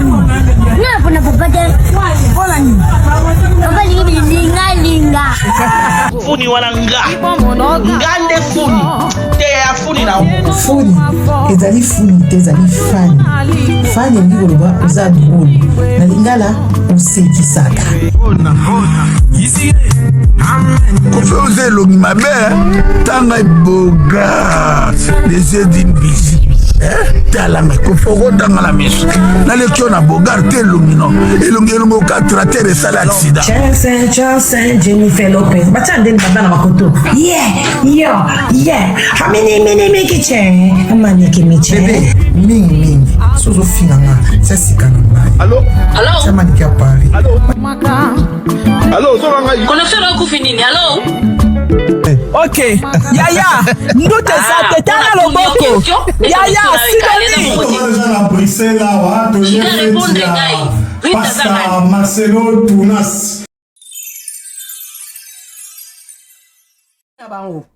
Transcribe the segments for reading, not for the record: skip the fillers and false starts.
Nga pona papa te. Pona nini? Papa lingi bilinga linga. Funi wana nga. Nga nde funi. Te ya funi na Funi ezali funi te ezali fani. Fani elingi koloba oza drole. Na lingala osekisaka. Kofi oza elongi mabe tanga boga les yeux d'une bijou tala ngai kofi okotanga na miso naleki yo na bogar te elongi no elongi elongi oka trater esali accident Johnson Johnson Jennifer Lopez batia ndeni baba na bakoto yeah yo yeah hamini mini miki che amaniki miche bebe mingi mingi so ozofinga nga tia sika na ngai alo tia maniki ya paris alo ozonga ngai Connexion na okufi nini? Allo? Ok, yaya, ndute eza te, tala loboko. Yaya, Sidoni. Eza na Bruxelles awa toye feti ya Pasta Marcelo Tunas. Na bango.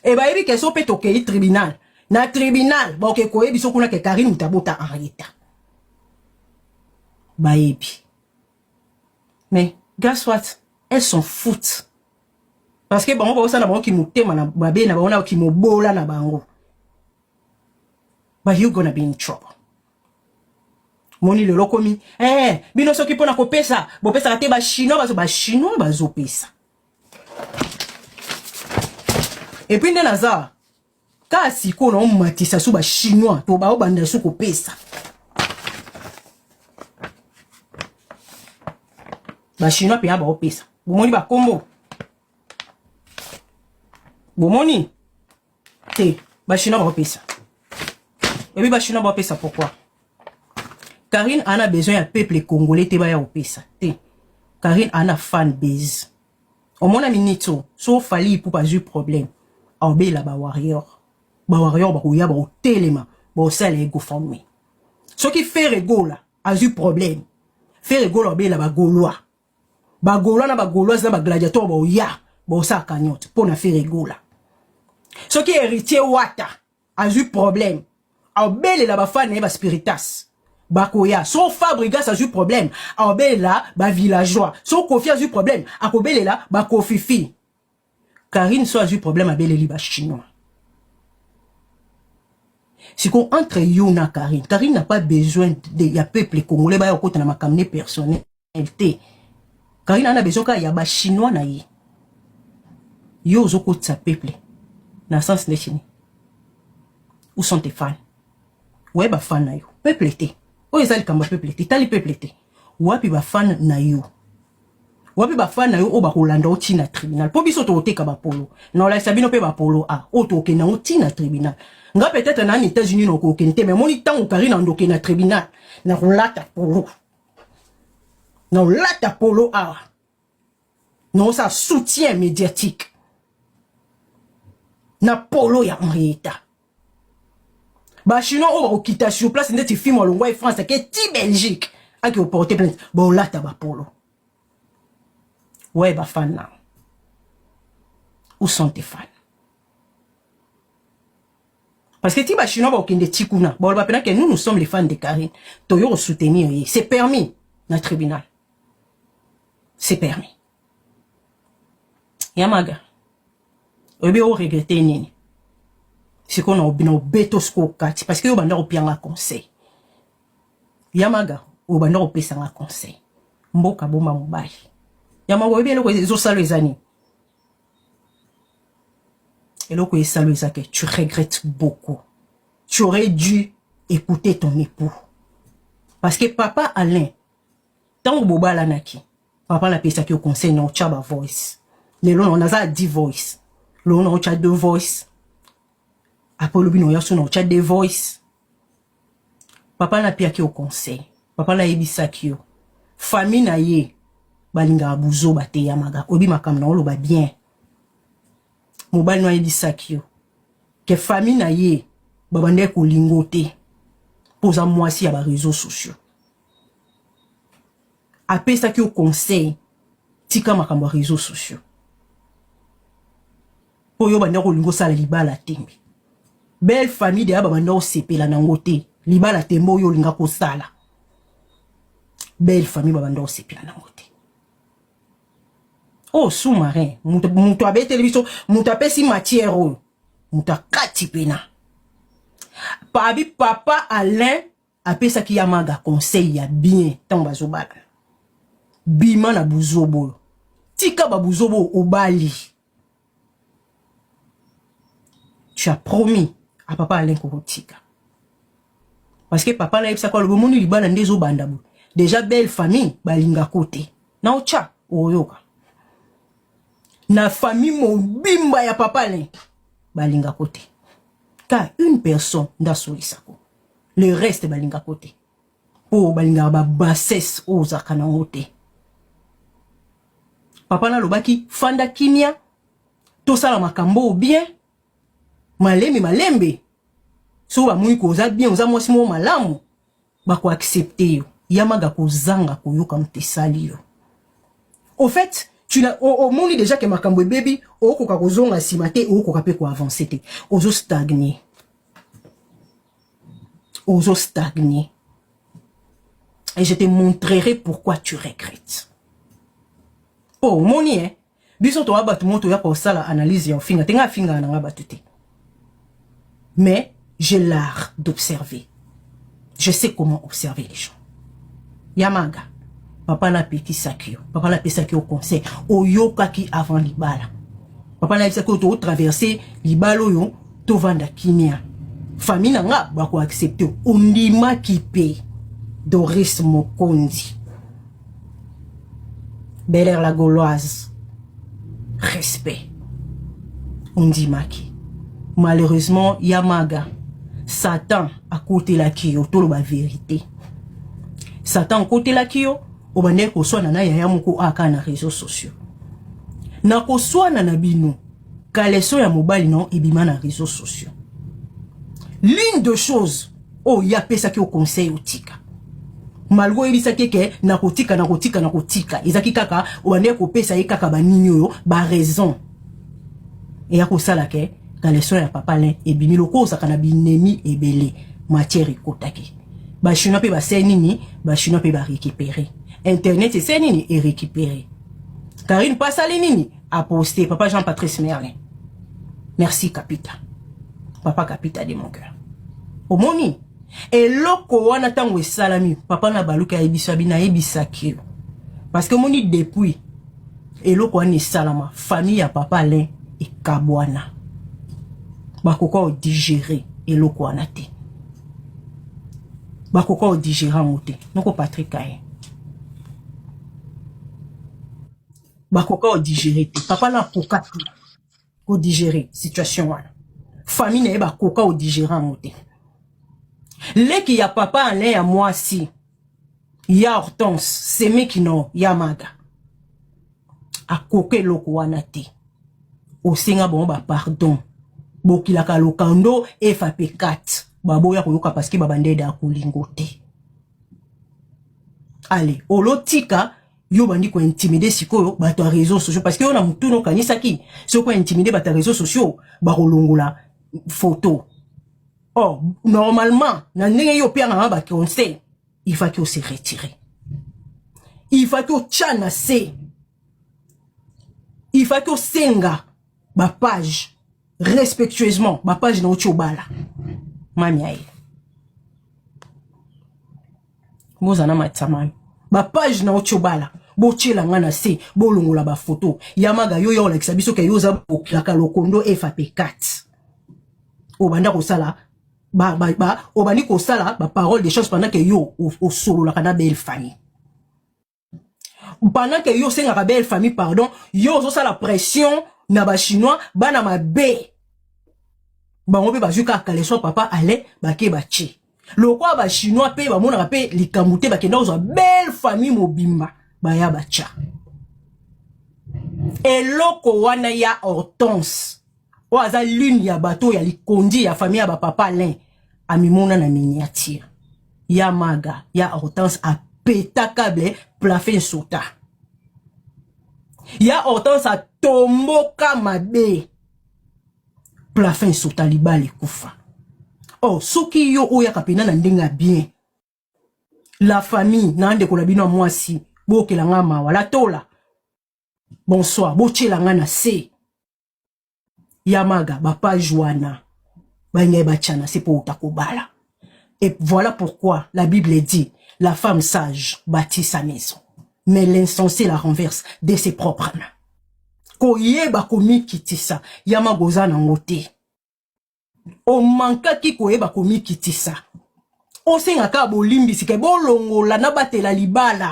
E bayebi ke so pe tokei tribunal. Na tribunal, baoke koyebi so kuna ke Karine mutabota Henrietta. Bayebi. Mais guess what? Elles s'en foutent. Parce que bango baosala bango kimotema na mabe na bango na kimobola na bango. But you gonna be in trouble. Moni lelo komi, eh, bino soki pona kopesa, bopesaka te ba chinois bazo ba chinois bazopesa. Et puis nde naza kaka sikoyo naomatisa su ba chinois to baobanda su kopesa. Ba chinois mpenza baopesa. Bomoni bakombo? Bomoni? Te, ba chinois baopesa. Ebi ba chinois baopesa pourquoi? Karine ana besoin ya peuple congolais te baya kopesa te. Karine ana fan base. Omona minute oyo, so Fally Ipupa azwi problème, aobela ba warrior. Ba warrior bakoya bakotelema, bakosala ye GoFundMe. Soki Ferre Gola azwi problème, Ferre Gola abela ba Gaulois. Ba Gaulois na ba Gauloises na ba gladiateurs baoya, bakosala cagnotte mpo na Ferre Gola. Soki Héritier Wata azwi problème, aobelela ba fan na ye ba spiritas bakoya. So Fabregas azwi problème, aobelela ba villageois. So Kofi azwi problème, akobelela ba Kofifi. Karine so azwi problème abeleli ba chinois. Siko entre yo na Karine, Karine n'a pas besoin de ya peuple congolais baya kokota na makambo ne personnel te. Karine ana besoin kaka ya ba chinois na ye. Yo ozokotisa peuple na sens neti nini? Où sont tes fans? Ouais ba fans na yo. Peuple te. Oyo eza likambo ya peuple te. Tali peuple te. Wapi ba fans na yo? Wapi ba fans na yo oyo bakolanda yo ti na tribunal? Po biso tokoteka ba polo. Na olakisa bino pe ba polo a oyo tokokende yango ti na tribunal. Nga peut-être na na États-Unis na okokende te, mais omoni ntango Karine andokende na tribunal, na kolata polo. Na olata polo awa. Na osala soutien médiatique. Na polo ya Henrietta. Ba chinois oyo bakokita sur place ndeti fimo alongwa ye France ake ti Belgique ake oporte plainte bolata ba polo. Ouais ba fan na. Où sont tes fans? Parce que ti ba chinois bakokende ti kuna baloba pena que nous nous sommes les fans de Karine toyo ko soutenir ye, c'est permis na tribunal. C'est permis. Yamaga oyebi o regrette nini sikoyo na obeto sikoyo kati parce que yo banda kopianga conseil Yamaga obanda kopesanga conseil mboka bomba mobali Yamaga oyebi eloko ezosala eza nini eloko esalo eza ke tu regrettes beaucoup, tu aurais dû écouter ton époux parce que papa Alain ntango bobalanaki papa napesaki yo conseil na otya ba voice lelo naza 10 voice lelo na otya 2 voice apres olobi na oya so na otya 2 voice papa napiaki yo conseil papa nayebisaki yo famille na ye balingaka buzoba te Yamaga oyebi makambo na oloba bien mobali no ayebisaki yo ke famille na ye babandaki kolingo te mpo oza mwasi ya ba réseaux sociaux apesaki yo conseil tika makambo ya réseaux sociaux mpo yo banda kolinga osala libala tembe belle famille deya babanda kosepela nango te. Libala tembo oyo olinga kosala. Belle famille babanda kosepela nango te. Oyo oh, sous-marin, moto moto abeteli biso, moto apesi matière oyo. Moto akati pena. Pabi papa Alain apesaki ya maga conseil ya bien ntango bazobalana. Bima na buzobo oyo. Tika ba buzobo obali. Tu as promis à papa Alain kokotika. Parce que papa na yebisaka alobi omoni libala nde ezobanda boye. Déjà belle famille balingako te. Na otya oyoka. Na famille mobimba ya papa Alain balingako te. Ka une personne nde asolisako. Le reste balingako te. Po balingaka ba bassesse oyo ozalaka nango te. Papa na alobaki fanda kimia tosala makambo oyo bien malembe malembe soki bamoni ko oza bien oza mwasi moko malamu bako accepte yo yamaga kozanga koyoka moto esali yo au fait tu na omoni déjà ke makambo ebebi okoka kozonga nsima te okoka mpe koavance te ozo stagne ozo stagner et je te montrerai pourquoi tu regrettes po omoni eh biso toa bato moko toya kosala analyse ya ofinga te ngai afingaka na ngai bato te mais j'ai l'art d'observer je sais comment observer les gens yamaga papa napekisaki yo papa napesaki yo conseil oyokaki avant libala papa nayebisaki oyo totraverse libala oyo tovanda kimia famille na nga bakoaccepte ondimaki mpe doris mokonzi Bel-Air la Gauloise respect ondimaki malheureusement yamaga satan akotelaki yo toloba verite satan akotelaki yo obandaki koswana na yaya moko aka na réseaux sociaux na koswana na bino kaleso ya mobali na ebima na réseaux sociaux l'une de choses oyo ye apesaki yo conseil otika malgre oyebisaki eke nakotika nakotika nakotika ezalaki kaka obandaki kopesa ye kaka banini oyo baraison eya kosala ke kaleson ya papa lin ebimi lokola ozalaka na binemi ebele matière ekotaki bachinois mpe basali nini bachinois mpe barécupere internet esali nini erécupere karine mpe asali nini aposte papa jean patrice merlin merci kapita papa kapita de mon cœur omoni eloko wana ntango esalami papa na baluki ayebisa bino ayebisaki yo parce que omoni depuis eloko wana esalama famille ya papa Alain ekabwana bakoka odigere eloko wana te bakoka odigere yango te noko Patrick aye bakoka odigere te papa na akoka te kodigere situation wana famille na ye bakoka odigere yango te leki ya papa Alain ya mwasi ya Hortense semeki no ya maga akoka eloko wana te osenga bango ba pardon bokilaka lokando efa pe 4 baboya koyoka parce que babandede ya kolingo te ale olotika yo bandi ko intimider sikoyo bato ya réseaux sociaux parce que yo na mutuna okanisaki soki ointimider bato ya réseaux sociaux bakolongola photo or normalement na ndenge yo opianga nga baconseil il fallait ose retirer il fallait otya na se il fallait osenga bapage respectueusement bapage na oti obala mami aye bozala na matisa mami bapage na oti obala botyela nga na se bolongola bafoto yamaga yo ya olakisa biso ke yo oza bokilaka lokondo fap 4 obanda kosala ba, ba, ba, obandi kosala ba parole de chance pendant que yo osololaka na belle famille pendant que yo osengaka belle famille pardon yo ozosala pression na bachinois bana mabe bango mpe bazwi kaka kaleso papa alain bake batie lokola bachinois mpe bamonaka mpe likambo te bakenda kozwa belle famille mobimba baya batya eloko wana ya hortense oyo aza l'une ya bato ya likondi ya famille ya bapapa alain amimona na miniature ya maga ya hortense apeta kable plafond esota ya hortense atomboka mabe plafond esota libala ekufa. Or soki yo oyaka mpena na ndenge ya bien, la famille na ndeko na bino ya mwasi, bokela nga mawa. La tola, bonsoir. Botiela nga na se ya maga bapage wana, bangai batya na se mpo uta kobala. Et voilà pourquoi la Bible dit: la femme sage bâtit sa maison, mais l'insensé la renverse de ses propres mains. Koyeba komikitisa, ya maga, oza nango te. Omankaki koyeba komikitisa. Osengaka bolimbisi ke bolongola na batela libala.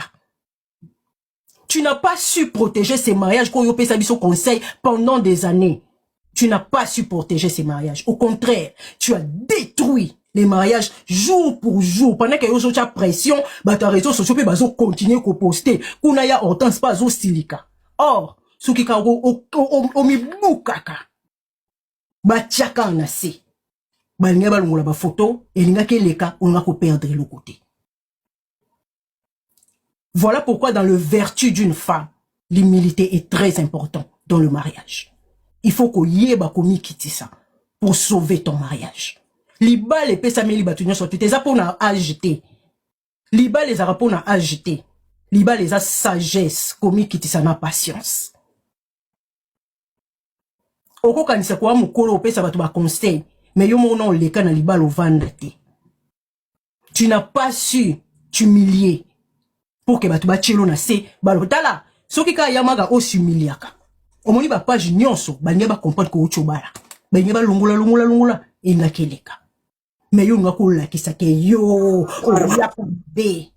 Tu n'as pas su protéger ces mariages. Koyo opesa biso conseil pendant des années, tu n'as pas su protéger ces mariages. Au contraire, tu as détruit les mariages jour pour jour. Pendant que yo ozotia pression, bato ya réseaux sociaux mpe bazocontinue koposte kuna ya Hortense mpe azosilika. Or soki kaka omibukaka, batiaka na se, balingi balongola bafoto, elingaki eleka, olinga koperdre eloko te. Voilà pourquoi, dans le vertu d'une femme, l'humilité est très important dans le mariage. Il faut koyeba komikitisa pour sauver ton mariage. Libala epesameli bato nyonso te. Eza mpona age te. Libala ezalaka mpona age te. Libala eza sagesse, komikitisa na patience. Okokanisa koya mokolo opesa bato baconseil, mais yo moko na oleka na libala, ovanda te. Tu n'as pas su t'humilier pour que bato batielo na se. Baloba tala, soki kaka yamaka osumiliaka, omoni bapage nyonso balingi bacomprendre ke outi obala, balingi balongola, longola, longola, elingaki eleka. Mais yo olinga kolakisa ke yo oyaka be,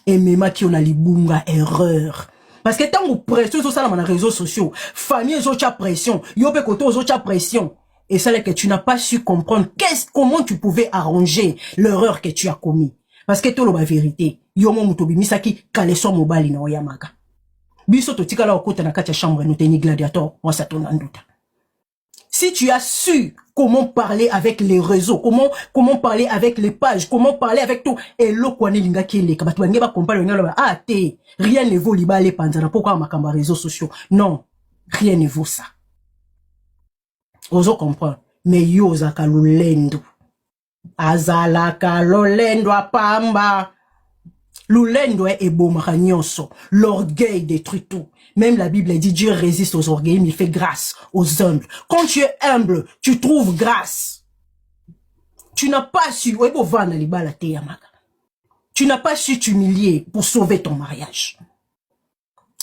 ememaki yo na libunga, erreur. Parce que ntango pression ezosalama na réseaux sociaux, famille ezotya pression, yo mpe kote ozotya pression, esalaka tu n'as pas su comprendre comment tu pouvais arranger l'erreur que tu as commis. Parce que toloba vérité, yo mo moto obimisaki caleçon mobali na oyamaka. Biso totikala okota na kati ya chambre no te, ni gladiator mwasi atonda nduta. Si tu as su comment parler avec les réseaux, comment parler avec les pages, comment parler avec tout, eloko wana elingaki eleka. Bato balingi bacomprendre, balingi baloba: ah te, rien ne vaut libala epanzana mpo kaka makambo ya réseaux sociaux. Non, rien ne vaut ça. Ozo comprendre? Mais yo ozalaka lolendo, azalaka lolendo apamba. Lolendo ebomaka nyonso. L'orgueil détruit tout. Même la Bible dit: Dieu résiste aux orgueilleux, mais il fait grâce aux humbles. Quand tu es humble, tu trouves grâce. Tu n'as pas su oyeba ovanda libala te, yamaka. Tu n'as pas su t'humilier pour sauver ton mariage.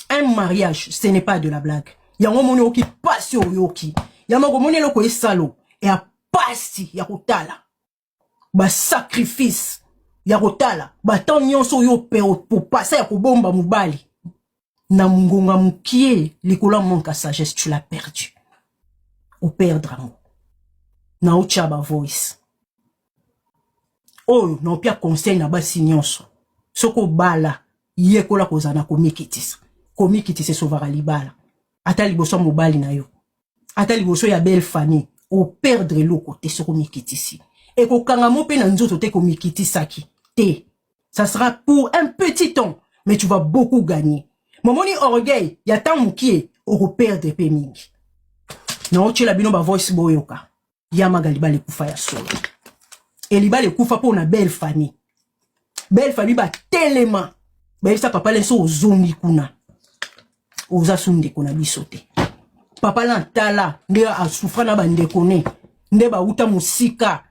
Un mariage, ce n'est pas de la blague. Yango moni oki pasi, oyoki yamako, omoni eloko esalo eya pasi ya kotala basacrifice, ya kotala batemps nyonso oyo popasa ya kobomba mobali na ngonga mokie likolo ya manque ya sagesse. Tu l'as perdu, operdre yango. Na otya bavoice oyo na opia conseil na basi nyonso: soki obala, yekola kozala na komikitisa. Komikitisa esovaka libala. Ata liboso ya mobali na yo, ata liboso ya belle famille, operdre eloko te. Soki omikitisi, ekokanga mo mpe na nzoto te. Komikitisaki te, ça sera pour un petit temps, mais tu vas beaucoup gagner. Momoni orgueil ya ntango mokie, okoperdre mpe mingi. Naotiela bino bavoice, boyoka. Yamaga, libala ekufa ya solo. E libala ekufa mpo na belle famille. Belle famille batelema, bayebisa papa lenso: ozongi kuna, oza su ndeko na biso te. Papa na tala nde asufra na bandeko ne nde bauta mosika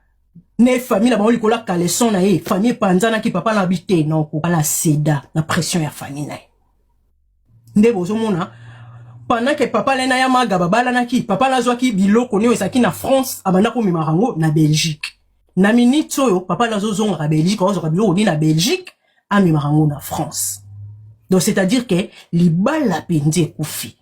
ne famille na bango likolo ya caleçon na ye. Famille epanzanaki. Papa na bi te noko ala céda na pression ya famille na ye. Nde bozomona, pendant que papa lena ya maga babalanaki, papa nazwaki biloko nio ezalaki na France, abanda komemaka yango na Belgique. Na minute oyo papa nazozongaka Belgique, azwaka biloko nini na Belgique, amemaka yango na France. Donc c'est-à-dire que libala mpenza ekufi.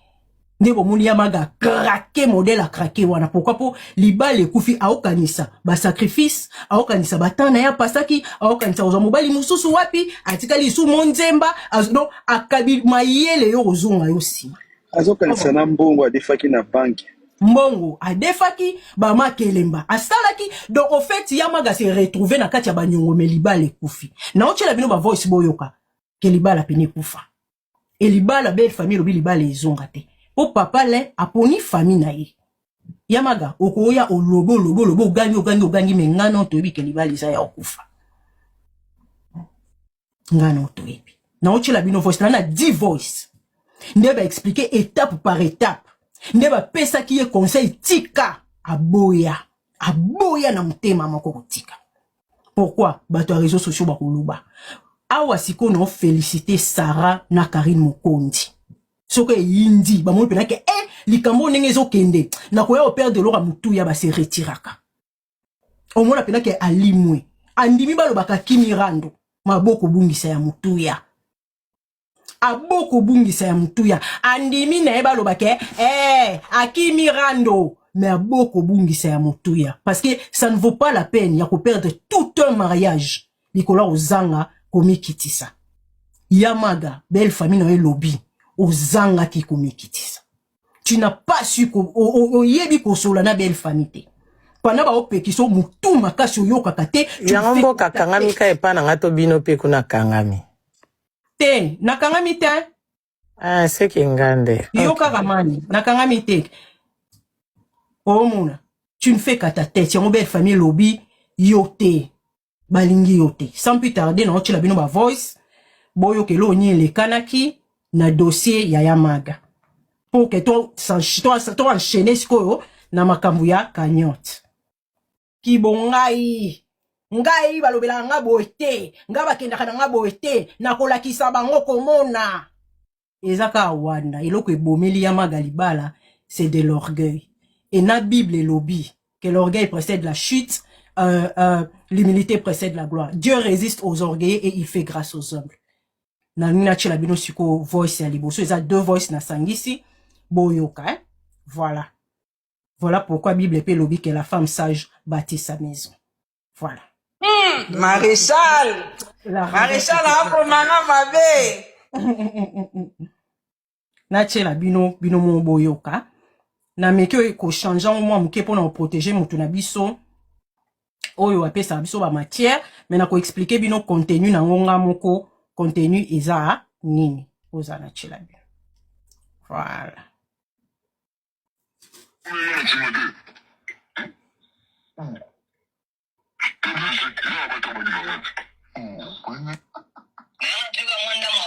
Nde bomoni yamaga craquer, modèle acraquer wana. Pourquoi? Mpo libala ekufi. Aokanisa basacrifice, aokanisa batana na ye apasaki, aokanisa kozwa mobali mosusu wapi, atikali lisu monzemba. Donc akabi mayele yo kozonga yo nsima. Azokanisa na mbongo adefaki na banke. Mbongo adefaki, bamakelemba asalaki. Donc au fait, yamaga se retrouve na kati ya banyongo. Me libala ekufi. Naotiela bino bavoice, boyoka ke libala pene ekufa. E libala, belle famille elobi libala ezonga te, mpo papa le aponi famille na ye. Yamaga okoya olobi olobi olobi ogangi ogangi ogangi me nga nao toyebi ke libala eza ya kokufa. Nga nao toyebi. Naotyela bino voice na na 10 voice nde ba expliquer étape par étape nde bapesaki ye conseil tika aboya aboya na motema moko kotika. Pourquoi bato ya réseaux sociaux bakoloba awa sikoyo nao féliciter Sarah na Karine Mokonzi soki eyindi bamoni mpena ke eh, likambo ndenge ezokende nakoya koperdre eloko ya motuya base retiraka omona mpena ke alimwe andimi balobaka kimi rando maboko bungisa ya motuya aboko bungisa ya motuya andimi na ye baloba ke eh, akimi rando mais aboko bungisa ya motuya parce que ça ne vaut pas la peine ya koperdre tout un mariage likolo ya kozanga komikitisa. Yamaga belle famille na yo elobi ozangaki komikitisa, tu n'as pas su oyebi kosola na belle famille te pendant baopekisa motu makasi oyokaka te. Yango mboka akangami ka epa na nga to bino mpe kuna akangami? Te, nakangami te. Ah, seke nga nde. Yo kaka mani nakangami te. Omona, tu ne fais qu'à ta tête. Yango belle famille elobi yo te, balingi yo te. Sans plus tarder, naotyela bino ba voice boyoka eloko nini elekanaki na dossier ya Yamaga pour que to enchaîner sikoyo na makambo ya cagnotte. Kibo ngai ngai balobelaka nga boye te, ngai bakendaka na nga boye te, nakolakisa bango komona eza kaka wana. Eloko ebomeli Yamaga libala, c'est de l'orgueil. Et na Bible elobi que l'orgueil précède la chute, l'humilité précède la gloire. Dieu résiste aux orgueilleux et il fait grâce aux humbles. Nalingi natiela bino sikoyo voice ya liboso, eza deux voice nasangisi, boyoka, eh? Voilà, voilà pourquoi Bible mpe elobi que la femme sage bâtit sa maison. Voilà. Maréchal. La Maréchal akomanga mabe. Natiela bino, bino mo boyoka. Nameki oyo kochange yango mwa moke mpona koprotéger motu na biso oyo apesaka biso bamatière, mais na koexpliquer bino contenu nango nga moko, contenu eza nini. Oza natiela bino, voilà.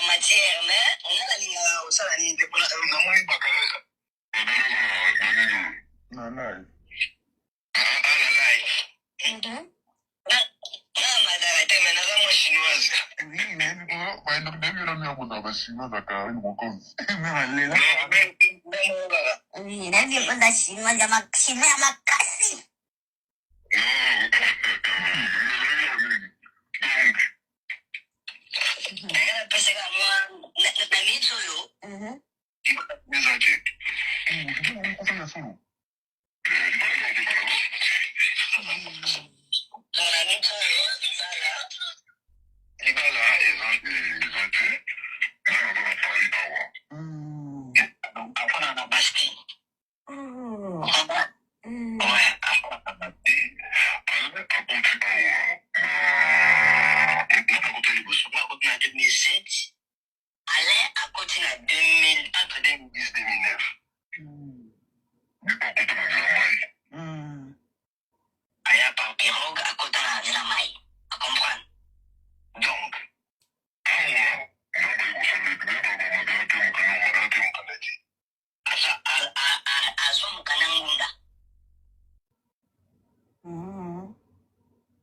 Matière, mais nga nalingaka kosala nini te mpona ana live na mataka te, me naza mwa chinoise. Kaka Oui, nayebi oza chinois ya chinois ya makasi. Nanga napesaka mwa na miniti oyo. Na miniti oyo libala eza te, nga naza na Paris awa, afana na Bastille. Ouais, afana na Bastille. Alain akoti awa na akoti liboso, nga akoti na 2007, Alain akoti na 2000, entre 2010 2009 akota na nzela mai, aya par pirogue, akota na nzela mai, acomprendre. Donc awa nga bayi kosala bamadala te, mokanda madala te, mokanda te. Azwa mokanda ngunda,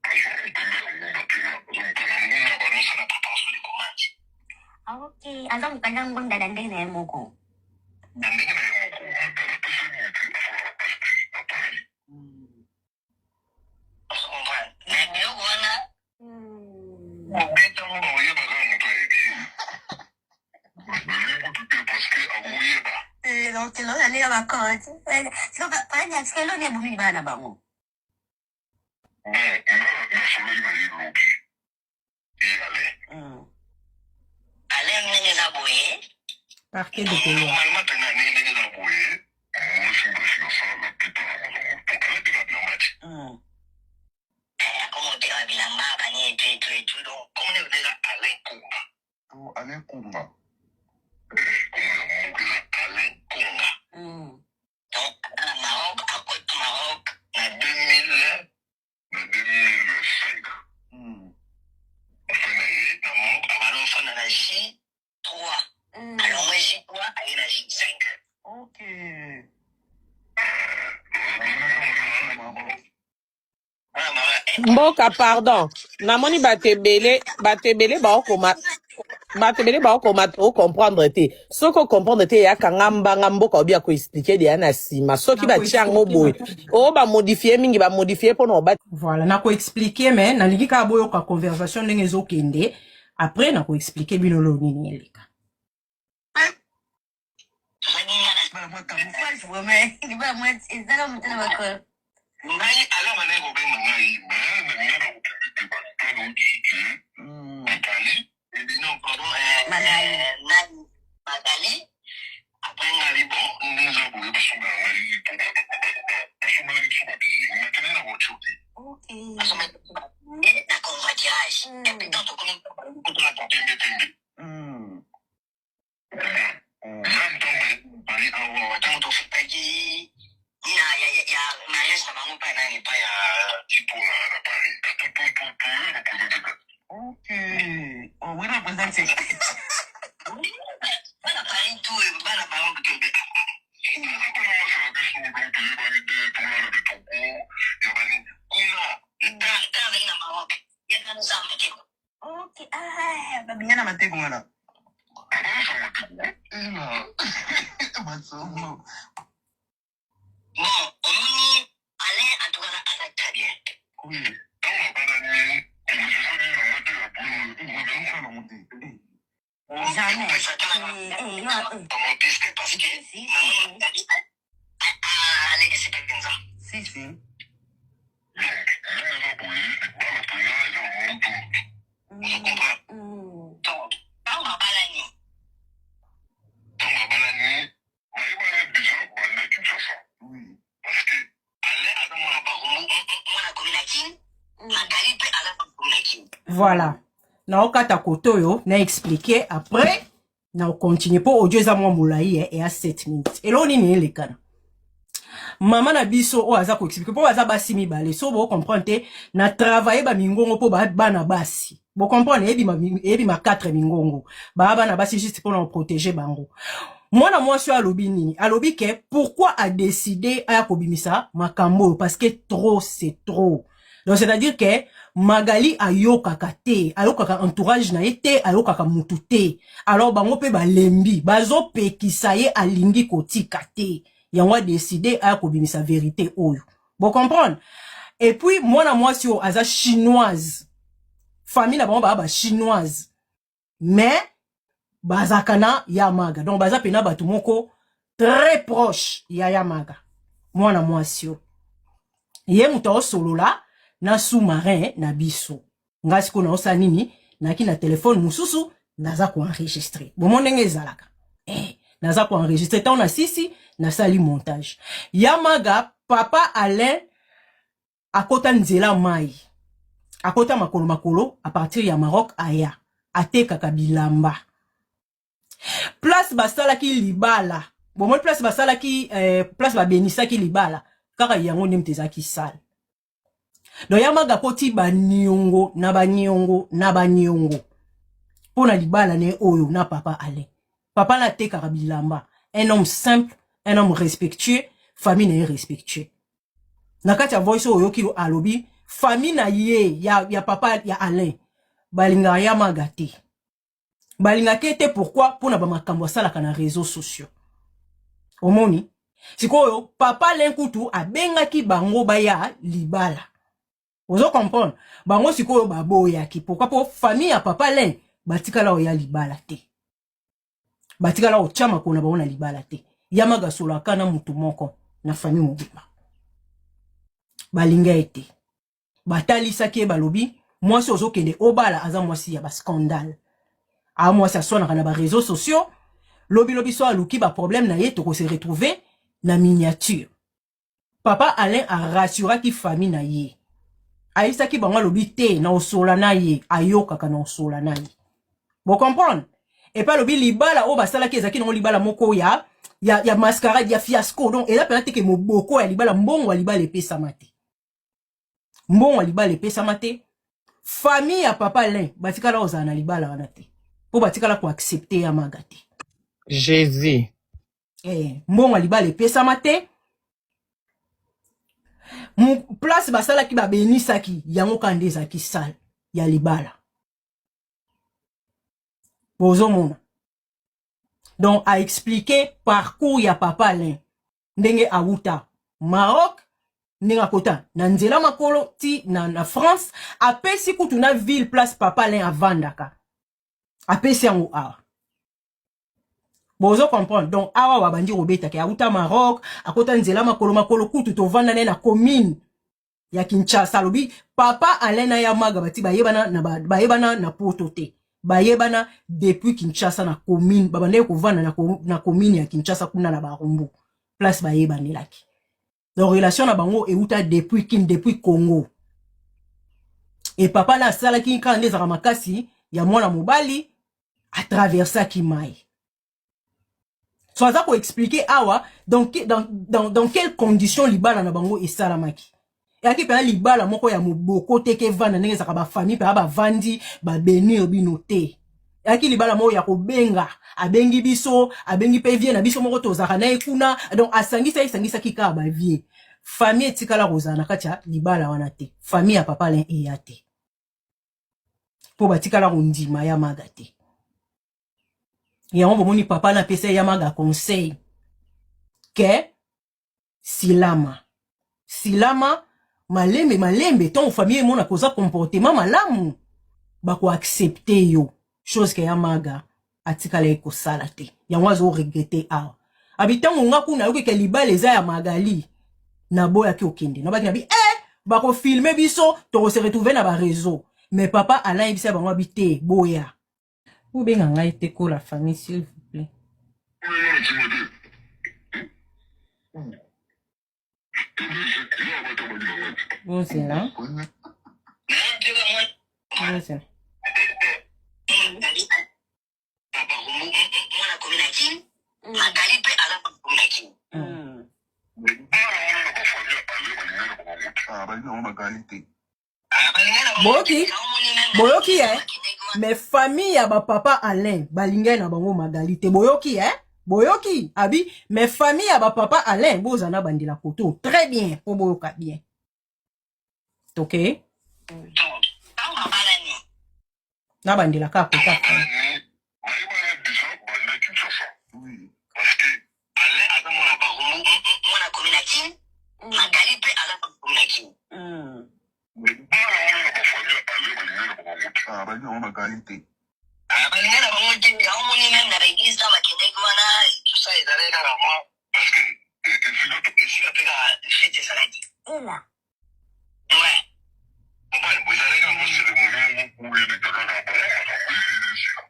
azwa mokanda ya ngunda te, azwa mokanda ngunda, bazosala préparation de commande. Ah, ok, aza mokanda ngunda na ndenge na ye moko. Na ndenge na ye moko, apesa mutu afala na Bastille na Paris. Ozo comprendre? Mais biloko wana obetango, bakoyeba kaka moto ayebi ye. Nalingi kutu te parce que akoyeba. Donc lelo na ndenge bacote siko eloni ebomi libala na bango. Bon, nga nasololi na ye lobi, ye Alain. Alain, ndenge eza boye, Parquet de Couloir. Normalement mpenza, ndenge eza boye, mwasi moto afinansa la plupart ya makambo po Alain mpe na bilamba ti akoma oteka bilamba banini etu etu etu. Donc komona eza Alain Kunga. Alain Kunga, komona mboka eza Alain Kunga. Donc aza na Maroc, akota. Mboka pardon, namoni bato ebele, bato ebele baokoma, bato ebele baokoma ocomprendre te. Soki ocomprendre te, eyaka nga mbanga mboka obi akoexplike deya na nsima. Soki batia yango boye, oyo bamodifie mingi, bamodifie mpona oba. Voilà, nakoexplike me nalingi kaka boyoka conversation ndenge ezokende, après nakoexplike bino lelo nini eleka. Ngai ala bandaki kobenga ngai mais nalinga na kokende te bato nayoki ke Magali ebi non pardon nani Magali après ngai bon ndenge eza boye basombela ngai po basombelaki biso babiye nakendaki na voiture te basombelaki biso babiye na convoiturage et puis tant tokomi kotala pembe pembe. Voilà, naokata kote oyo na expliquer, après na continue mpo audio eza mwa molai eya 7 minutes. Eloko nini elekana? Mama na biso oyo aza koexplike mpo baza basi mibale, so bocomprendre te na travaille bamingongo mpo bana basi bocomprendre eyebima 4 mingongo baa bana basi juste mpona koprotege bango. Mwana mwasi oyo alobi nini? Alobi ke pourquoi adeside aya kobimisa makambo oyo, parce que trop c'est trop. Donc c'est à dire que Magali ayokaka te, ayokaka entourage na ye te, ayokaka mutu te. Alors bango mpe balembi, bazopekisa ye, alingi kotika te. Yango adeside aya kobimisa vérité oyo, bocomprendre. Et puis mwana mwasi oyo aza chinoise, famille na bango baa ba chinoise, mais bazalaka na Yamaga, donc baza pena bato moko très proche ya Yamaga. Mwana mwasi oyo ye moto aosolola na sous-marin na biso. Ngai sikoyo naosala nini? Nayaki na telefone mosusu, naza koenregistre bomo ndenge ezalaka, naza koenregistre ntango na sisi nasali montage. Yamaga, papa Alain akota nzela mai, akota makolo makolo à partir ya Maroc, aya atekaka bilamba place basalaki libala. Bomoi place basalaki place babenisaki libala kaka yango nde moto ezalaki sale. Donc Yamaga akoti baniongo na baniongo na baniongo mpo na libala na ye oyo na papa Alain. Papa na atekaka bilamba, un homme simple, un homme respectueux, famille na ye respectueux. Na kati ya voice oyo oyoki alobi famille na ye ya papa ya Alain balingaka Yamaga te, balingaka ye te. Pourquoi? Mpona bamakambo asalaka na réseaux sociaux. Omoni sikoyo papa Alain kutu abengaki bango baya libala, ozo comprendre? Bango sikoyo baboyaki. Pourquoi? Mpo famille ya papa Alain batikala oya libala te, batikala kotya makolo na bango na libala te. Yamaga asolaka na mutu moko na famille mobimba, balinga ye te. Batalisaki ye, balobi mwasi ozokende obala aza mwasi ya bascandale, a mwasi aswanaka na bareseau sociaux, lobilobi so aluki baproblème na ye, tokose retrouver na miniature. Papa Alain arassuraki famille na ye, ayebisaki bango, alobi te na osola na ye, ayokaka na osola na ye, bocomprendre. Epe alobi libala oyo basalaki ezalaki nango libala moko ya mascarade, ya fiasco. Donc eza mpena teke moboko ya libala, mbongo ya libala epesama te, mbongo ya libala epesama te. Famille ya papa Alain batikala kozala na libala wana te mpo batikala koaccepte Yamaga te. Jésus. Mbongo ya libala epesama te. Place basalaki, babenisaki yango kaka nde ezalaki salle ya libala. Bozomona, donc aexpliquer parcours ya papa Alain, ndenge awuta Maroc, ndenge akota na nzela makolo ti na France. Apesi kutu na ville place papa Alain avandaka, apesi yango awa. Bozo comprendre? Donc awa babandi kobetaka, awuta Maroc, akota nzela makolo makolo, kutu tovanda naye na commune ya Kinshasa. Alobi papa Alain na ya Maga bati bayebana na, bayebana na Poto te, bayebana depuis Kinshasa na commune. Babandaki kovanda na commune ya Kinshasa kuna na Barumbu, place bayebanelaki. Donc relation na bango euta depuis Kin, depuis Congo. E papa na asalaki kaka nde ezalaka makasi ya mwana mobali, atraversaki mai. So aza koexpliquer awa dans quelle condition libala na bango esalamaki. Eyaki mpenza libala moko ya moboko te, ke evanda ndenge ezalaka, bafamille mpenza bavandi, babénir bino te. Eyaki libala moko ya kobenga, abengi biso, abengi mpe vieux na biso moko tozalaka na ye kuna. Donc asangisi, esangisaki kaka bavieux. Famille etikala kozala na kati ya libala wana te. Famille ya papa Alain eya te, mpo batikala kondima ya Maga te. Yango bomoni, papa na apesa ya Maga conseil ke silama silama, malembe malembe, ntongo famille emona koza comportement malamu, bakoaccepter yo. Chose ke ya Maga atikala ye kosala te. Yango azoregretter awa. Abi ntango nga kuna ayoki ke libala eza ya Magali, naboyaki okende, nabaki na bi eh, bakofilmer biso, tokose retrouver na baréseau. Mais papa Alain yebisa bango, abi te, boya. Bobenga ngai te ko la famille, s'il vous plaît. Bozela, bozela. Mwana komi na Kini, Magali mpe aza komi na Kini. Boyoki, boyoki eh? Mais famille ya bapapa Alain balingai na bango Magali te. Boyoki eh? Boyoki? Abi mais famille ya bapapa Alain, boza na bandela koto très bien mpo boyoka bien. Toke ntango babalani na bandela kaka kota. Bayebana déjà banda Kinshasa, parce que Alain aza mwana Barumbu, mwana komi na Kini, Magali mpe aza komi na Kini. Bana wana na bafamille Alain balingai na bango te. Balingai na bango te. Yango moni, même na baéglise na bakendeki wana, tout ça ezalaki kaka mwa parce que esika mpe kaka fête ezalaki. Ouais, ezalaki yango cérémonie moko eleka kaka makambo esika.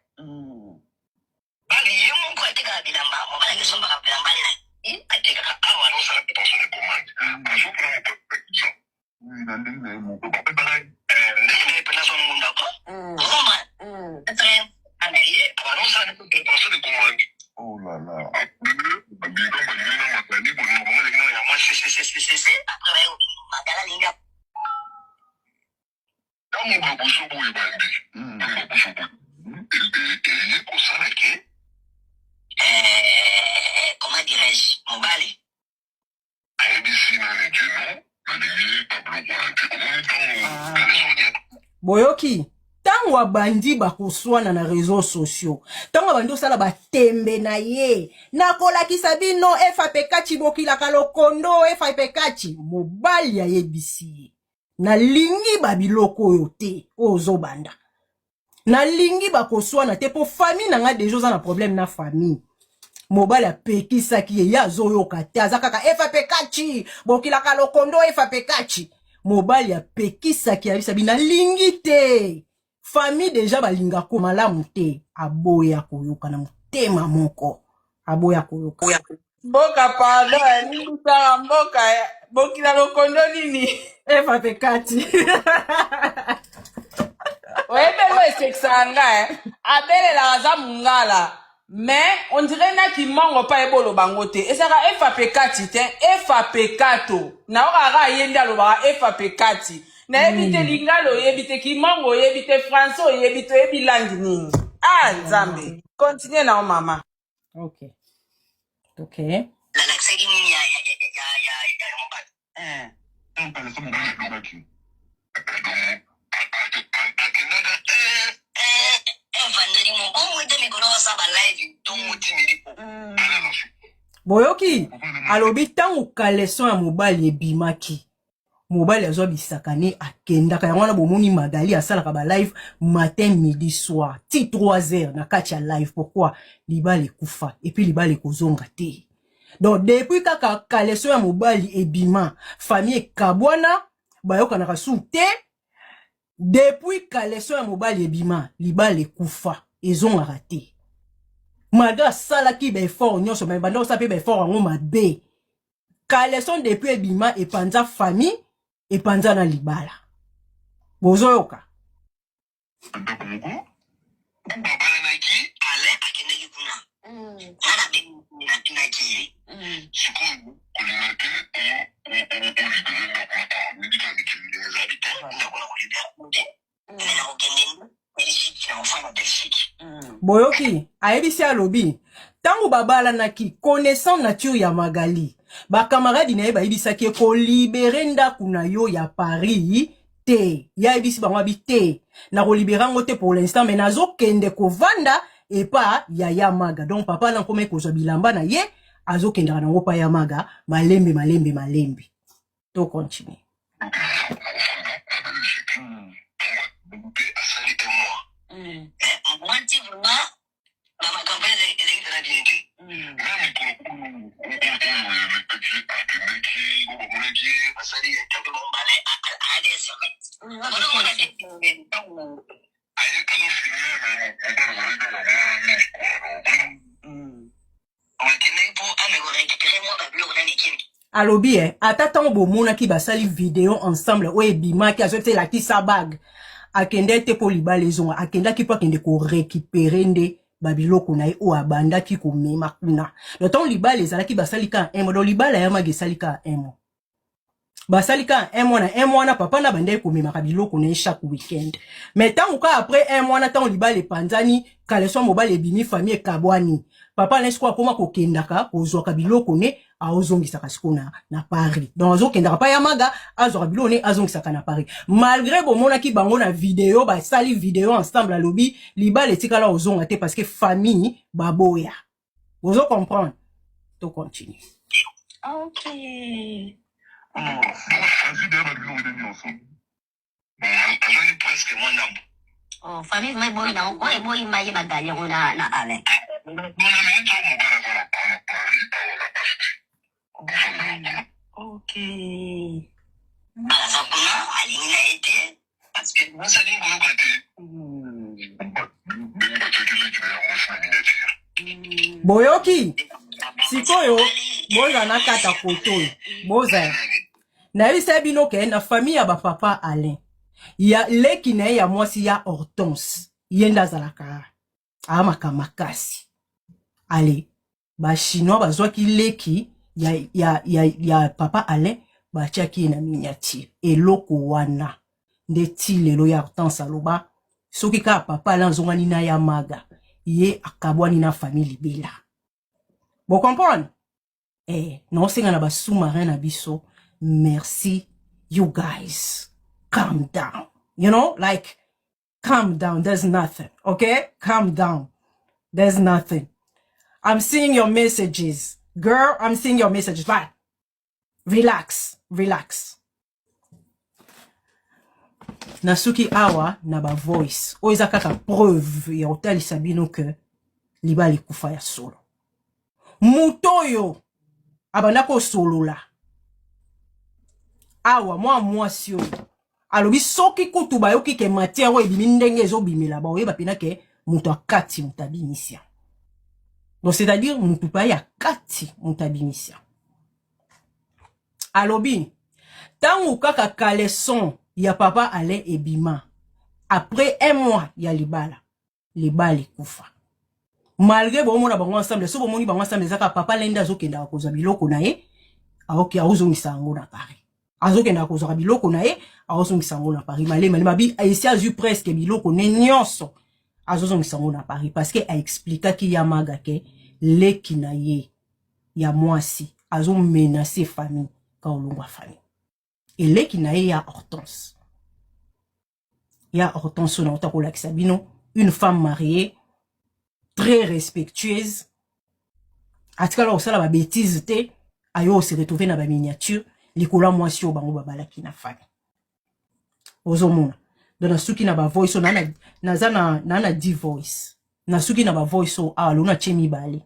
Bali ye moko atekaka bilamba, mobali akesombaka bilamba na ye, atekaka awa, azosala préparation de commande, azopona mopesa na ndenge na ye moko, ndenge na ye mpenza azwa ngunda ko ozoma na ye, abanosala préparation de commande. Oh là là. Babika balingi na Magali, bolingo bango ezalaki ya mwa ccccc. Après baye Magala alingi ntango babuso boye bandi, ntango babuso boye eye kosala ke, comment dirais-je, mobali ayebisi nani ke non, nalingi babiloko wana te. Omoni ntango Boyoki? Ntango abandi bakoswana na réseaux sociaux, ntango abandi osala batembe na ye, nakolakisa bino fapekaci, bokilaka lokondo fapekaci. Mobali ayebisi ye: nalingi babiloko oyo te oyo ozobanda, nalingi bakoswana te, mpo famille na nga déjà oza na problème na famille. Mobali apekisaki ye, ye azoyoka te, aza kaka fapekaci, bokilaka lokondo fapekaci. Mobali apekisaki, ayebisa bi nalingi te, famille déjà balingako malamu te. Aboya koyoka na motema moko, aboya koyoka. Mboka, pardon, limbisaka mboka. Bokila lokondo nini? Fapekati. Oyebelo esekisaka nga eh. Abelelaka aza mongala, mais on dirait na kimongo mpe ayeba oloba ngo te. Ezalaka efape kati te, efape kato. Naokaka ye nde alobaka efape kati. Nayebi te lingala oyebi te, kimongo oyebi te, français oyebi te, oyebi langue nini? Ah Nzambe, continue nao mama. Ok. Nalakisaki nini ya mobali. Boyoki alobi ntango caleçon ya mobali ebimaki, mobali azwa bisaka ne akendaka. Yango wana bomoni Magali asalaka ba live matin, midi, soir ti 3 heures na kati ya live. Pourquoi? Libala ekufa et puis libala ekozonga te. Donc depuis kaka caleçon ya mobali ebima, famille ekabwana, bayokanaka su te. Depuis caleçon ya mobali ebima, libala ekufa, ezongaka te, malgré asalaki baeffort nyonso. Me banda kosala mpe baeffort yango mabe. Caleçon depuis ebima, epanza famille, epanza na libala. Bozoyoka? Ndako moko babalanaki, Alain akendaki kuna, nga nabenaki ye. Sikoyo kolinga te olibérer ndako midika mikili ndenge ezali te. Ndako na kolibérer te, me nakokende Belgique, nakofanda Belgique. Boyoki ayebisi, alobi ntango babalanaki, connaissant nature ya Magali, bakamaradi na ye bayebisaki ye kolibérer ndako na yo ya Paris te. Ye ayebisi bango abi te, nakolibérer yango te pour l'instant, mais nazokende kovanda epa ya Yamaga. Donc papa na nkoma ekozwa bilamba na ye, azokendaka nango pa Yamaga malembe malembe malembe. To continue. Mpe asali un mois, mais mwati vraiment na makambo ezalaki mpena bien te. Na mikolo oyo elekaki, akendaki, bamonaki ye, basali interview bango bale ads. Ntango azofilmer, mobali azalaki na mama mingi kwa akendaki mpo ameka korécupérer mwa babiloko na mikili. Alobi e ata ntango bomonaki basali video ensemble oyo ebimaki, azoki elakisa bague, akende te mpo libala ezonga. Akendaki mpo akende korécupérer nde babiloko na ye oyo abandaki komema kuna. Donc ntango libala ezalaki, basali kaka un mois. Donc libala ya Magi esali kaka un mois, basali kaka un mois. Na un mois na papa na bandaki komemaka biloko na ye chaque week-end. Mais ntango kaka après un mois na ntango libala epanzani, caleçon mobali ebimi, famille ekabwani, papa na sikoyo akóma kokendaka kozwaka biloko ne, aozongisaka sikoyo na Paris. Donc azokendaka pa ya Maga, azwaka biloko ne, azongisaka na Paris, malgré bomonaki bango na video, basali video ensemble. Alobi libala etikala ozonga te parce que famille baboya. Bozo comprendre? To continue. Ok. Azwi deya babiloko nde nyonso, azwaki presque mwa ndambo. Oh, famille vraiment eboyi nango oyo eboyi mai Magali yango na Alain. Bona miniti oyo, mobali aza na Paris awa na Basti. Ok. Aza kuna, alingi na ye te parce que mwasi alingi koyoka te. Ndenge batiaki leki na ya mwasi na miniature. Boyoki sikoyo? Boza na kata koto oyo, boza nayebisa bino ke na famille ya bapapa Alain, ya leki na ye ya mwasi ya Hortense, ye nde azalaka amaka makasi. Ale bachinois bazwaki leki ya papa Alain, batiaki ye na miniature. Eloko wana nde ti lelo ya Hortense aloba soki kaka papa Alain azongani na ya Maga, ye akabwani na famille libela. Bocomprendre? Naosenga na basous-marin na biso, merci. You guys calm down, like calm down, there's nothing. Okay, calm down, there's nothing. I'm seeing your messages, girl, I'm seeing your messages. Bye, relax, relax. Nasuki awa na bavoice oyo eza kaka preuve ya kotalisa bino ke libala ekufa ya solo. Moto oyo abanda kosolola awa, mwa mwasi oyo alobi soki kutu bayoki ke matière oyo ebimi ndenge ezobimela, baoyeba mpena ke moto akati, moto abimisia. Donc c'est-à-dire motu pa ya kati, moto abimisia. Alobi ntango kaka caleçon ya papa Alain ebima après un mois ya libala, libala ekufa, malgré bomona bango ensemble. So bomoni bango ensemble, eza kaka papa Alain nde azokendaka kozwa biloko na ye, aoki aozongisa yango na Paris. Azokendaka kozwaka biloko na ye, aozongisa yango na Paris malema malema. Bi esi azwi presque biloko ne nyonso, azozongisa yango na Paris, parce que aexplikaki ya Maga ke leki na ye ya mwasi azomenacer famille ka olongwa famille. Eleki na ye ya Hortense. Ya Hortense oyo nauta kolakisa bino, une femme mariée très respectueuse, atikala kosala ba bêtise te, ayo se retrouver na ba miniature likolo ya mwasi oyo bango babalaki na famille. Ozomona, donc nasuki na ba voice oyo naza na 10 voice, nasuki na ba voice oyo awa. Lelo natie mibale,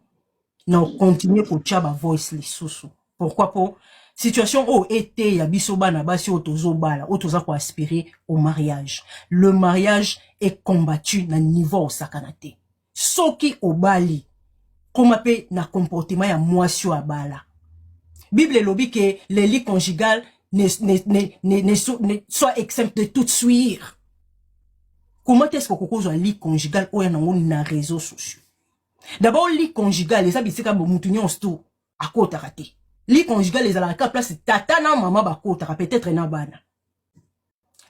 na continue kotia ba voice lisusu. Pourquoi? Po situation oyo eteya biso bana basi oyo tozobala, oyo toza koaspirer au mariage. Le mariage est combattu na niveau osakana te. Soki obali, koma mpe na comportement ya mwasi oyo abala. Bible elobi ke le lit conjugal ne soit exempt de toute souillure. Comment est-ce que okokozwa lit conjugal oyo nango na réseaux sociaux? D'abord, lit conjugal eza bisika mutu nyonso tu akotaka te. Lit conjugal ezalaka ka place tata na mama bakotaka, peut-être na bana.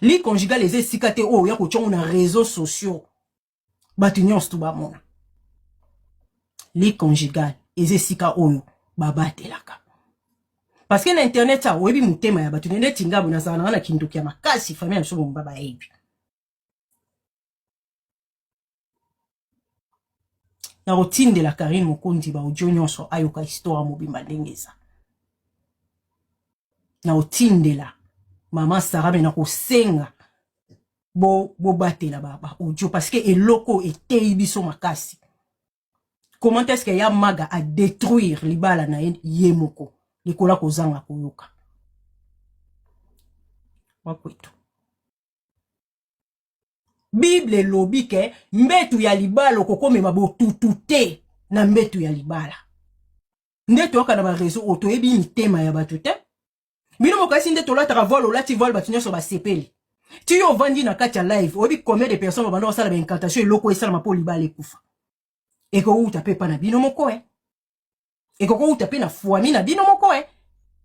Lit conjugal eza esika te oyo oya kotiango na réseaux sociaux, bato nyonso tu bamona. Lit conjugal eza esika oyo babatelaka, parce que na internet awa oyebi motema ya bato. Neti ngambo nazala nanga na kindoki ya makasi, famille na biso bomba bayebi. Nakotindela Karine Mokonzi baaudio nyonso, ayoka histoire mobimba ndenge eza. Nakotindela mama Sara, me nakosenga bobatela ba audio, parce que eloko eteyi biso makasi. Comment est-ce que ya Maga a détruire libala na ye ye moko likolo ya kozanga koyoka wakwetu? Bible elobi ke mbetu ya libala okokomema botutu te na mbetu ya libala. Nde toyoka na baréseau oyo, toyebi mitema ya bato te. Bino mokasi nde tolataka voile, olati voile, bato nyonso basepeli. Ti yo ovandi na kati ya live, oyebi combien de personnes babanda kosala baincantation, eloko esalama mpo libala ekufa? Ekowuta mpe epa na bino moko e, ekokowuta mpe na famille na bino moko e,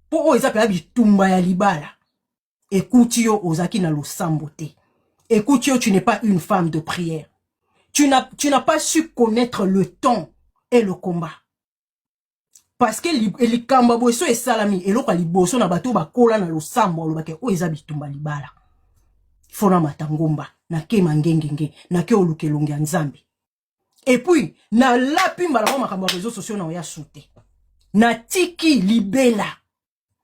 mpo oyo eza mpenza bitumba ya libala. Ekuti yo ozalaki na losambo te, ekuti yo tu n'es pas une femme de prière, tu n'as pas su connaître le temps et le combat, parce que likambo ya boye so esalami, eloko ya liboso na bato oyo bakola na losambo alobaki oyo eza bitumba libala, fo na mata ngomba, nakema ngengenge, nake oluka elongi ya Nzambe, et puis nalapi mbala mwa makambo ya réseaux sociaux na oya su te, natiki libela,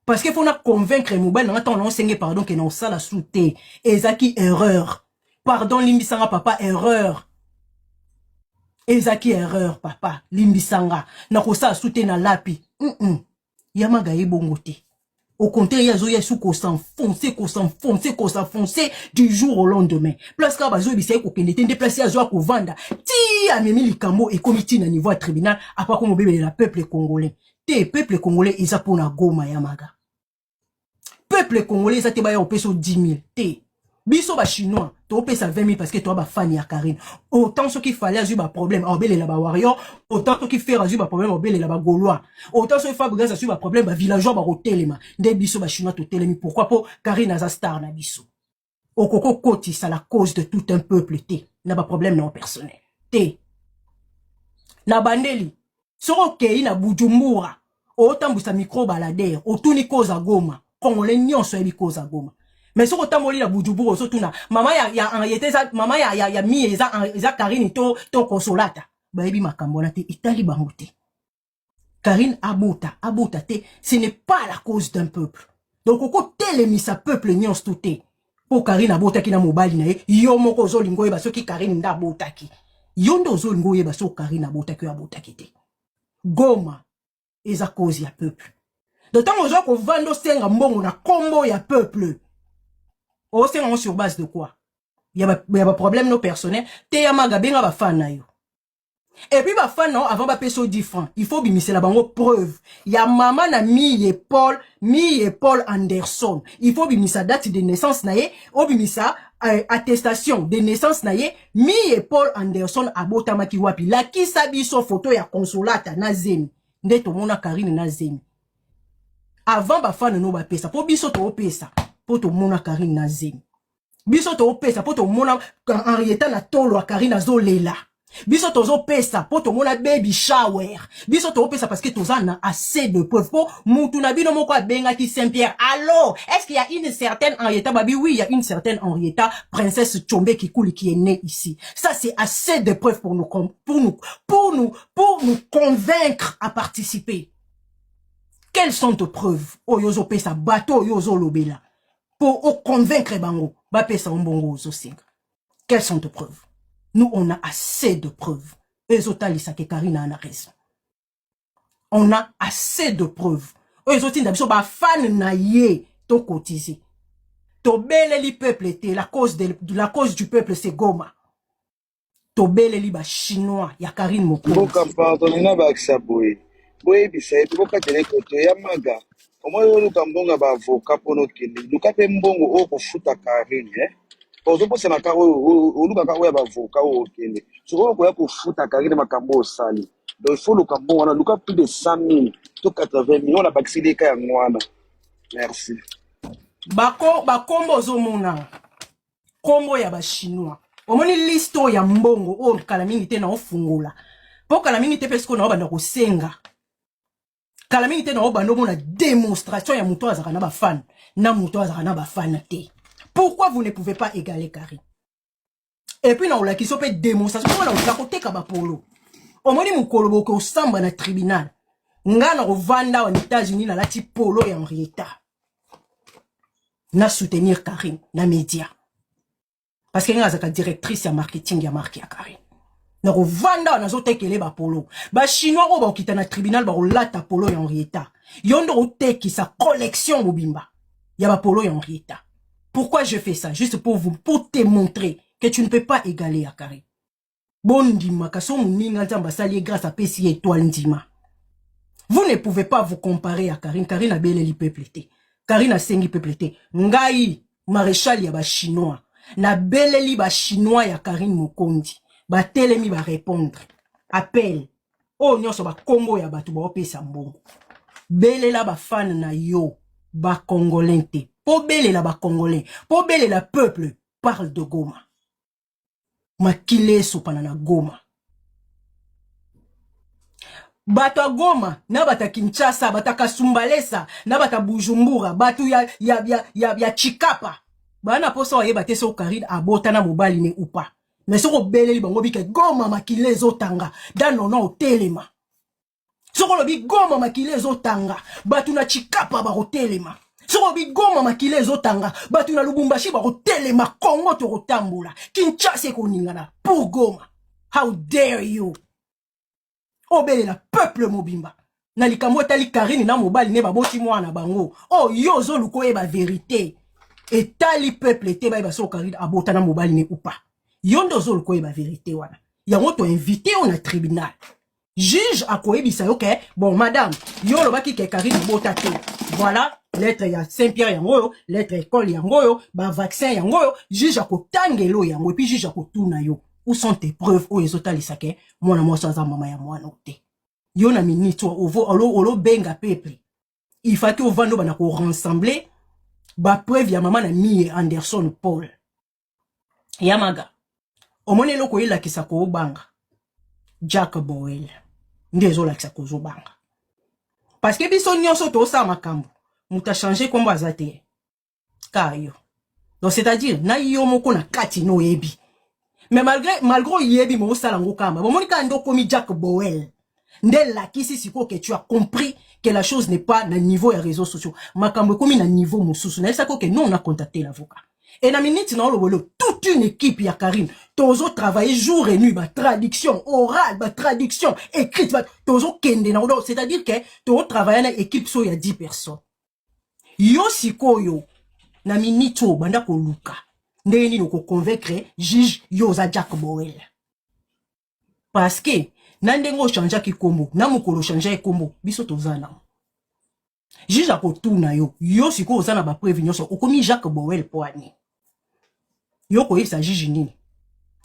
parce que faut na convaincre mobali nanga ntango naosenge pardon ke na osala su te, ezaki erreur, pardon, limbisanga papa, erreur ezaki erreur, papa, limbisanga, nakosala su te, nalapi. Yamaga ye bongo te. Au contraire, ye azoya su kos'enfoncer, kos'enfoncer, kos'enfoncer du jour au lendemain. Place kaka bazoyebisa ye kokende te, nde place ye azwa kovanda ti amemi likambo ekomi ti na niveau ya tribunal. Apa komobebelela peuple congolais te. Peuple congolais eza mpona Goma ya Maga. Peuple congolais eza te baya kopesa 10 000 te. Biso bachinois topesa 20 000 parce que toa bafani ya Karine. Autant soki Fally azwi baproblème, aobelela bawarrior. Autant soki Ferre azwi baproblème, aobelela bagaulois. Autant soki Fabregas azwi baproblème, bavillageois bakotelema. Nde biso bachinois totelemi. Pourquoi? Mpo Karine aza star na biso. Okoki okotisa la cause de tout un peuple te na baproblème na yo personnel te. Na bandeli, soki okei na Bujumbura, otambwisa micro baladeur, otuni cause ya Goma, congolais nyonso ayebi cause ya Goma. Mais soki otamboli na Bujumbura, ozotuna mama ya Henriette eza mama ya Mie, eza Karine to Consolata, bayebi makambo wana te, etali bango te. Karine abota, abota te, ce n'est pas la cause d'un peuple. Donc okotelemisa peuple nyonso tu te mpo Karine abotaki na mobali na ye. Yo moko ozolinga oyeba soki Karine nde abotaki. Yo nde ozolinga oyeba soki Karine abotaki oyo abotaki te. Goma eza cause ya peuple. Donc ntango ozwa kovanda, osenga mbongo na nkombo ya peuple, osenga ngo sur base de quoi? Ya baproblème no personnel te. Ya Maga, benga bafan na yo, et puis bafan na yo, avant bapesa yo 10 francs, il faut bimisela bango preuve ya mama na Miye Paul, Miye Paul Anderson. Il faut bimisa date de naissance na ye, obimisa attestation de naissance na ye. Miye Paul Anderson abotamaki wapi? Lakisa biso foto ya Consolata na zemi, nde tomona Karine na zemi avant bafana no bapesa. Mpo biso toopesa mpo tomona Karine na zemi. Biso toopesa mpo tomona Henrietta na tolo ya Karine azolela. Biso tozopesa mpo tomona baby shower. Biso tozopesa parce que toza na assez de preuve mpo mutu na bino moko abengaki Saint Pierre. Allo, est-ce qu'il y a une certaine Henrietta? Babi, oui, il y a une certaine Henrietta, princesse Tchombe Kikuli, qui est née ici. Ça, c'est assez de preuves pour nous convaincre à participer. Quelles sont tes preuves oyo ozopesa bato, oyo ozolobela mpo oconvaincre bango bapesa mbongo ozosenga? Quelles sont tes preuves? Nous, on a assez de preuves ezotalisa ke Karine a na raison. On a assez de preuves oyo ezotinda biso bafans na ye tokotize. Tobeleli peuple te. La cause du peuple, c'est Goma. Tobeleli Bachinois ya Karine Mokonzi. Mboka, pardon, na bakisa boye, boyebisa ye mpe bokatela ekoto ya maga. Omoi oluka mbongo ya baavocat mpona okende, luka mpe mbongo oyo kofuta Karine, eh? Ozobosana kaka oyo olukaka, oyo ya baavocat oyo okende, soki oyo koya kofuta Karine makambo oyo osali. Donc il faut luka mbongo wana, luka plus de 100 000 to 80 000 oyo nabakiseli eka yango wana. Merci. Bako bakombo ozomona, kombo ya Bachinois, omoni liste oyo ya mbongo oyo kala mingi te na ofungola, mpo kala mingi te mpe sikoyo na obanda kosenga. Kala mingi te na obanda omona démonstration ya moto azalaka na bafans na moto azalaka na bafans te. Pourquoi vous ne pouvez pas égaler Karine? Et puis na olakisi mpe démonstration mpona oza koteka bapolo. Omoni mokolo boke osamba na tribunal, nga na kovanda awa na États-Unis, nalati polo ya Henrietta na soutenir Karine na média, parce que nga azalaka directrice ya marketing ya marque ya Karine. Na kovanda awa, nazotekele bapolo. Bachinois oyo bakokita na tribunal bakolata polo ya Henrietta. Yo nde otekisa collection mobimba ya bapolo ya Henrietta. Pourquoi je fais ça? Juste pour vous, pour te montrer que tu ne peux pas égaler ya Karine. Bondimaka so moninga Nzambe asali ye grâce, apesi ye étoile, ndima. Vous ne pouvez pas vous comparer à Karine. Karine abeleli peuple te, Karine asengi peuple te. Ngai maréchal ya Bachinois, nabeleli Bachinois ya Karine Mokonzi, batelemi, barépondre appel. Oyo nyonso bakombo ya bato baopesa mbongo. Belela bafans na yo Bacongolais te, mpo belela Bacongolais, mpo belela peuple. Parle de Goma, makila esopana na Goma. Bato ya Goma na bato ya Kinshasa, bato ya Kasumbalesa na bato ya Bujumbura, bato ya Chikapa, baa na mposa oyeba te soki Karine abota na mobali ne ou pas. Mais soki obeleli bango bike Goma makila ezotanga danono, otelema. Soki olobi Goma makila ezotanga, bato na Chikapa bakotelema. Soki olobi Goma makila ezotanga, bato na Lubumbashi bakotelema. Kongo tokotambola, Kinshasa ekoningana pour Goma. How dare you obelela peuple mobimba na likambo etali Karine na mobali ne baboti mwana bango? Oyo yo ozoluka oyeba vérité etali peuple te, bayeba soki Karine abota na mobali ne ou pas. Yo nde ozoluka oyeba vérité wana, yango toinvite yo na tribunal. Juge akoyebisa yo ke bon, madame, yo olobaki ke Karine abota te, voilà lettre ya Saint Pierre yango oyo, lettre école yango oyo, bavaccin yango oyo. Juge akotangela oyo yango, et puis juge akotuna yo: où sont tes preuves oyo ezotalisa ke mwana mwasi aza mama ya mwana te? Yo na minute olobenga peuple, il fallait ovanda, obanda korassembler bapreuve ya mama na Mie Anderson Paul Yamaga. Omoni eloko oyelakisa koobanga Jack Boel nde ezolakisa kozobanga, parce que biso nyonso tosala makambo, moto achange nkombo aza te, kaka yo. Donc c'est-à-dire na yo moko na kati no oyebi, mais malgré oyebi, mo osala yango kamba. Bomoni kaka nde okomi Jack Boel, nde elakisi sikoyo que tu as compris que la chose n'est pas na niveau ya réseaux sociaux, makambo ekomi na niveau mosusu. Nayebisaki oke non, on a contacté l'avocat et na minute na olobolo, toute une équipe ya Karine tozo travailler jour et nuit, batraduction orale, batraduction écrite, tozokende na. Donc c'est-à-dire que tozotravaille na équipe so ya 10 personnes. Yo sikoyo na minute oyo banda koluka ndenge nini okoconvaincre juge yo oza Jack Boel, parce que na ndenge ochangeaki nkombo, na mokolo ochangeaki nkombo, biso toza nango. Juge akotuna yo: yo sikoyo oza na bapreuve nyonso, okomi Jacques Boel mpo ani? Yo koyebisa juge nini?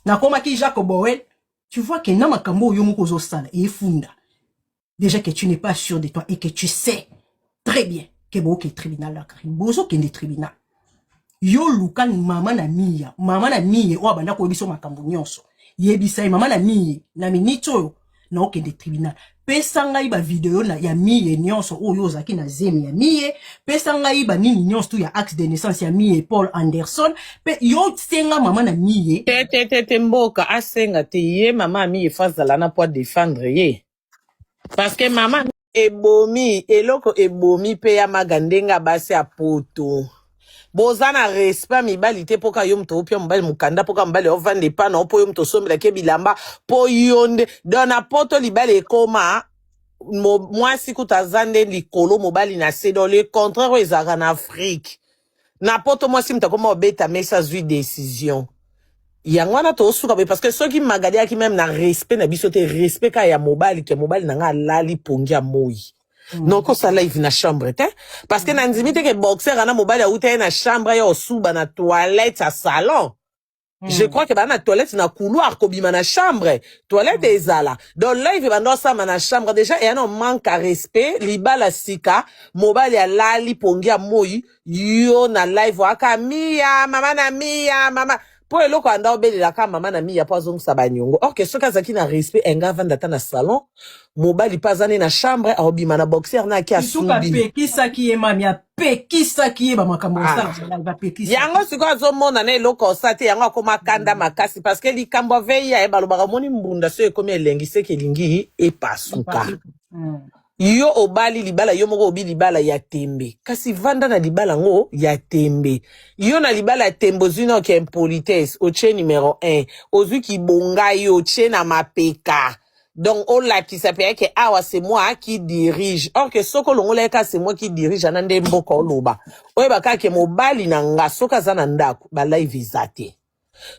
Nakomaki Jacques Boel. Tu vois que na makambo oyo moko ozosala efunda déjà que tu n'es pas sûr de toi et que tu sais très bien que boke tribunal la Karine, bozokende tribunal. Yo luka mama na Miya, mama na Miye oyo abanda koyebi biso makambo nyonso. Yebisa ye mama na miye na minute oyo naokende tribunal. Pesa ngai ba video na ya miye nyonso oyo ozalaki na zemi ya miye, pesa ngai ba nini nyonso tu ya acte de naissance ya miye Paul Anderson, pe yo senga mama na miye. Te te te te mboka asenga te ye mama ya miye faut azala na po a defendre ye parce que mama ebomi eloko ebomi pe ya maga ndenge ya basi ya poto boza na respect ya mibali te mpo ka yo moto opia mobali mokanda mpo ka mobali ovanda epa na yo mpo yo moto osombelaki ye bilamba mpo yo nde donc na poto libala ekoma mwasi kutu aza nde likolo mobali na se donc le contraire oyo ezalaka na Afrique na poto mwasi moto akoma obeta mesa azwi decision yango wana tosuka boye parce que soki magali ayaki meme na respect na biso te respect kaka ya mobali ke mobali na nga alali pongi ya moi nokosala live na chambre te parce que nandimi te ke boxer ana mobali auta ye na chambre ya osuba na toilette ya salon je crois que baa na toilette na couloir kobima na chambre toilette ezala donc live ebanda osama na chambre déjà eya na manque ya respect libala sika mobali alali pongi ya moi yo na live waka mia mama na mia mama mpo eloko anda obelelaka mama na mia mpo azongisa banyongo or ke soki azalaki na respect enga avanda ata na salon mobali mpe aza ne na chambre aobima na boxer na ake Suka asubi apekisaki ye mami apekisaki ye bamakambo Ah. osala na live apekisaki yango sikoyo azomona na eloko osala te yango akoma kanda makasi parce que likambo avei ya ye balobaka omoni mbunda so ekomi elengi seke elingi epasuka Yo obali libala yo moko obi libala ya tembe kasi vanda na libala ngo ya tembe yo na libala ya tembe ozwi na ki impolitesse otie numero 1 ozwi kibongai otie na mapeka donc olakisa pe ke awa c'est moi qui dirige or que soki olongola ye kaka c'est moi qui dirige ana nde mboka oloba oyeba kaka ke mobali na nga soki aza na ndako ba live eza te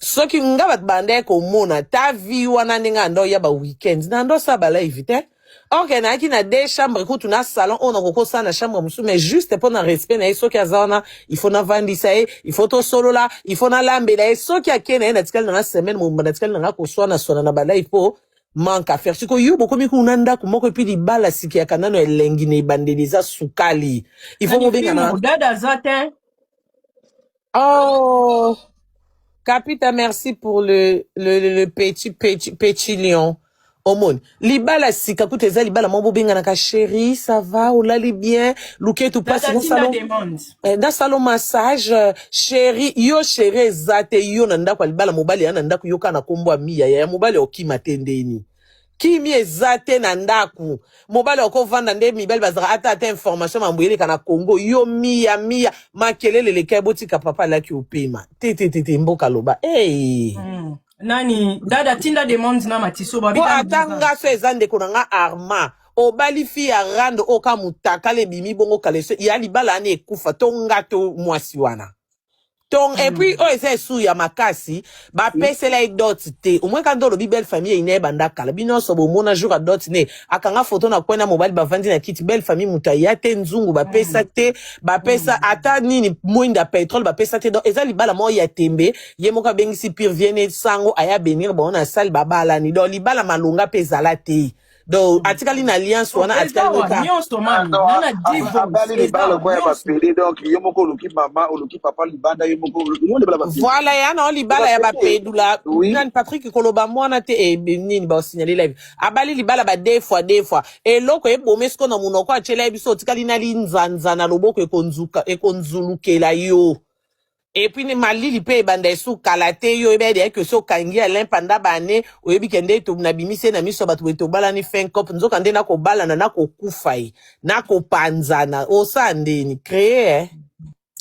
soki nga bato bandaki komona ta vie wana ndenge anda oya ba weekend na ando osala ba live te ok nayaki na deux chambre kutu na salon oyo nakoki kosala na chambre mosusu mais juste mpo na respect na ye soki aza wana il faut navandisa ye il faut tosolola il faut nalambela ye soki ake na ye natikali na nga semaine mobimba natikali na nga koswana-swana na ba live mpo manque à faire sikoyo yo bokomi kuna ndako moko epuis libala sika ya kanano elengi na ebandeli eza sukali il faut nani bobengana fimo dada aza te Oh, Capita, merci pour le petit, petit, petit lion. Omoni. Libala sika kutu eza libala moko bobenganaka chérie, ça va, olali bien, luketu dada pasi na tinda salon. demande Eh, na salon massage, chérie, yo chérie eza te yo na ndako ya libala mobali ya na ndako yoka na kombo ya miya ya mobali okima te ndeni. Kimi eza te na ndaku mobali akovanda nde mibali bazalaka ata ata information mambo eleka na Congo yo miya miya makelele eleka ye botika papa alaki opema te te te te mboka loba hey. Nani dada tinda demande na matiso babi Po dada ata nga so eza ndeko na nga Arma obali fi ya rando oyo ka mutakala ebimi bongo kaleso ya libala wana ekufa to nga to mwasi wana donc et puis oyo eza esu ya makasi bapesela ye dot te omoi kanda olobi belle famille ina ebanda kala bino nyonso bomona jour ya dot ne akanga foto na coin na mobali bavandi na kiti belle famille moto aya te nzungu bapesa te bapesa ata nini mwinda petrole bapesa te donc eza libala moko ya tembe ye moko abengisi pire viene sango aya benir bango na salle babalani donc libala malonga mpe ezala te donc atikali na alliance wana eza atikali wa kaka nyonso mami Donc, na na divorce abali eza libala wa lokola ya nyonso bapede donc yo moko oluki mama oluki papa libanda yo moko yo libala bapede voilà ya na libala ya bapede bapedula oui nani Patrick koloba mwana te eh, nini baosignale live abali libala ba deux fois deux fois eloko ebome siko na monoko atyela ye biso otikali na linzanza na loboko ekonzuka ekonzulukela yo Et puis ni malili pe ebanda esu kala te yo oyebi deja que so okangi Alain pendant ba année oyebi ke nde to nabimisi ye na miso ya bato boye tobalani fin cop nzoka nde nakobalana nakokufa ye nakopanzana osala ndeni créer eh.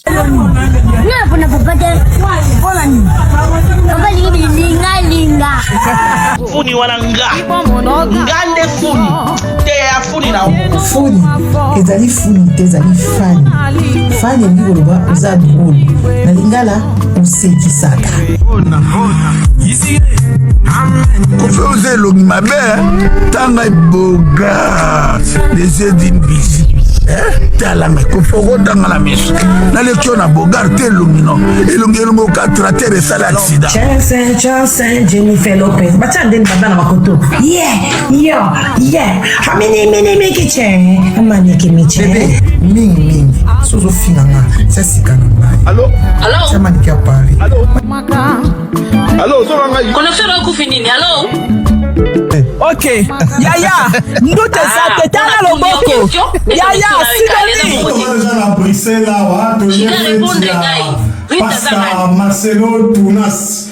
Nga pona papa te. Papa lingi bilinga linga. Funi wana nga nga nde funi te ya funi na Funi ezali funi te ezali fani. Fani elingi koloba oza drole. Na lingala osekisaka. Kofi oza elongi mabe tanga eboga les yeux d'une biche. Eh, tala ngai kofi okotanga na miso naleki yo na bogar te elongi no elongi elongi oka trater esali accident. Chancen, Chancen, Jennifer Lopez. Batia ndeni baba na makoto. Yeah, yo, yeah. Hamini mini miki che. Amaniki miche. Bebe, mingi mingi. Sozo finga nga, tia sika na ngai. Allo? Tia maniki ya Paris. Allo, ozonga ngai. Connexion na okufi nini? Allo? Ok, yaya, nduta eza te, tala loboko. Yaya, Sidoni. Toza na Bruxelles awa, toye feti ya Pasta Marcelo Tunas.